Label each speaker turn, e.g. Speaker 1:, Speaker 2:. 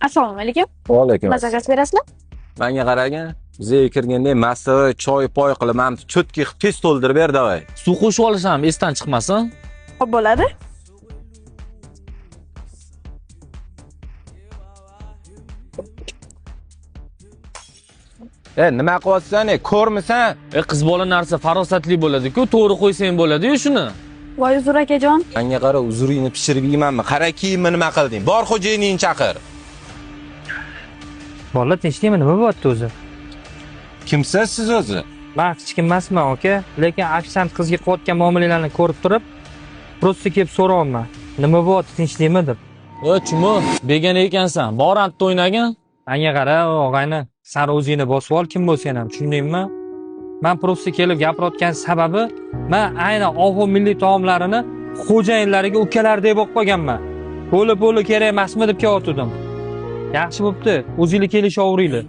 Speaker 1: Assalomu alaykum.
Speaker 2: Va alaykum.
Speaker 1: Maza berasizlar?
Speaker 2: Menga qaragin, bizga kirganda massava choy poy qilib, mana cho'tki qilib tez to'ldirib ber davay.
Speaker 3: Suv qo'shib olsam esdan chiqmasin.
Speaker 1: Xo'p bo'ladi.
Speaker 2: Nima qilyapsan, ko'rmisan?
Speaker 3: Qiz bola narsa farosatli bo'ladi-ku, to'g'ri qo'ysang bo'ladi-yu shuni.
Speaker 1: Voy uzr akajon.
Speaker 2: Menga qara, uzuringni pishirib yeymanmi? Qara kiyimni nima qilding? Bor xo'jayiningni chaqir.
Speaker 4: Bolalar tinchlikmi, nima bo'lyapti o'zi?
Speaker 2: Kimsiz siz o'zi?
Speaker 4: Men hech kim emasman aka, lekin ofitsiant qizga qilayotgan muomalalarni ko'rib turib, prosta kelib so'rayapman. Nima bo'lyapti, tinchlikmi deb.
Speaker 3: Chumu, begona ekansan. Bor antda o'ynagin.
Speaker 4: Menga qara, og'ayni, san o'zingni bosib ol, kim bo'lsang ham, tushundingmi? Men prosta kelib gapirayotgan sababi, men aynan Ohu milliy taomlarini xo'jayinlariga ukalar deb o'qib qolganman. Bo'li-bo'li kerak emasmi deb kelyotgandim. Yaxshi bo'pti, o'zinglar kelishaveringlar.